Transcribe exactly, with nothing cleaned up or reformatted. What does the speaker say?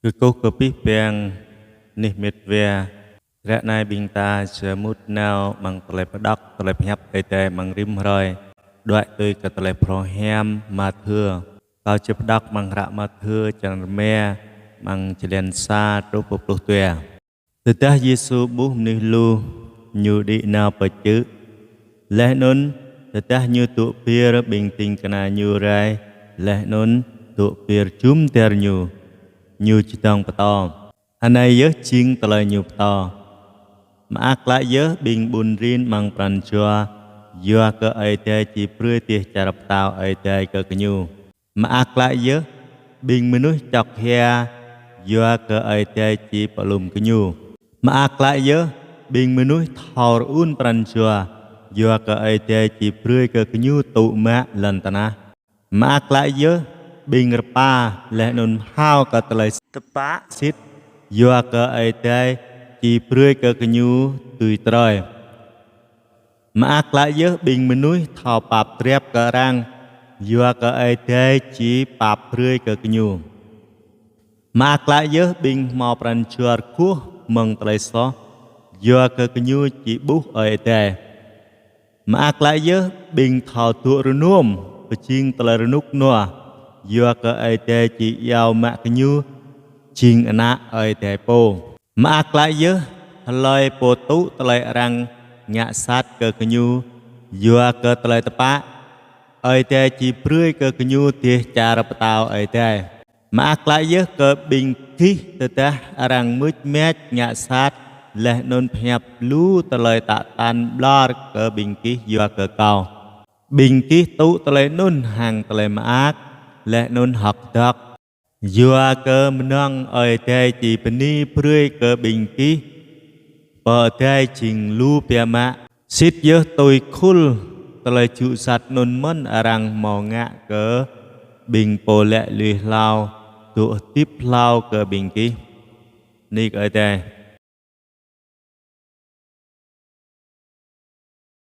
Kơkuh kơ abih bang anih met wa. Ră anai ƀing ta či mŭt nao amăng tơlơi pơđok, tơlơi pơhiăp Ơi Adai amăng rĭm hrơi, đuaĭ tui kơ tơlơi phrâo hiam Mathiơ. Kâo či pơđok amăng hră Mathiơ črăn rơma, amăng čơlan sa truh pơ pluh dua. Tơdah Yêsu ƀuh mơnuih lu, Ñu đĭ nao pơ čư̆. Laih anŭn, tơdah Ñu dŏ ƀiă, ƀing ding kơna Ñu rai, laih anŭn dŏ ƀiă jum dar Ñu, Ñu čơdơ̆ng pơtô. Anai yơh jing tơlơi Ñu pơtô: Mơak klă yơh ƀing ƀun rin amăng pran jua, yua kơ Ơi Adai či brơi dêh čar pơtao Ơi Adai kơ gơñu. Mơak klă yơh ƀing mơnuih čŏk hia, yua kơ Ơi Adai či pơlŭm gơñu. Mơak klă yơh ƀing mơnuih thâo rơun pran jua, yua kơ Ơi Adai či brơi kơ gơñu tŭ mă lŏn tơnah. Mơak klă yơh ƀing rơpa laih anŭn mơhao kơ tơlơi tơpă sĭt, yua kơ Ơi Adai či brơi kơ gơñu tui trơi. Mơak klă yơh ƀing mơnuih thâo pap drap kơ arăng, yua kơ Ơi Adai či pap brơi kơ gơñu. Mơak klă yơh ƀing hmâo pran jua rơgoh mơ̆ng tơlơi soh, yua kơ gơñu či ƀuh Ơi Adai. Mơak klă yơh ƀing thâo dŏ rơnŭm pơjing tơlơi rơnŭk rơnua, yua kơ Ơi Adai či iâu mă gơñu jing ană Ơi Adai pô. Mơak klă yơh hlơi pô tŭ tơlơi arăng ngă sat kơ gơñu, yua kơ tơlơi tơpă, Ơi Adai či brơi kơ gơñu dêh čar pơtao Ơi Adai. Mơak klă yơh kơ ƀing gih tơdah arăng mưč mač ngă sat, laih anŭn pơhiăp lu tơlơi tă tan ƀlŏr kơ ƀing gih yua kơ Kâo. Ƀing gih tŭ tơlơi anŭn hăng tơlơi mơak, laih anŭn hơ̆k dŏ. Yua kơ mơnơ̆ng Ơi Adai či bơni brơi kơ ƀing gih pơdai jing lu biă mă. Sĭt yơh tui khul tơlơi jŭ sat anŭn mơ̆n arăng hmâo ngă kơ ƀing pô laĭ lui hlâo, dŏ hơdip hlâo kơ ƀing gih. Bơni kơ Ơi Adai.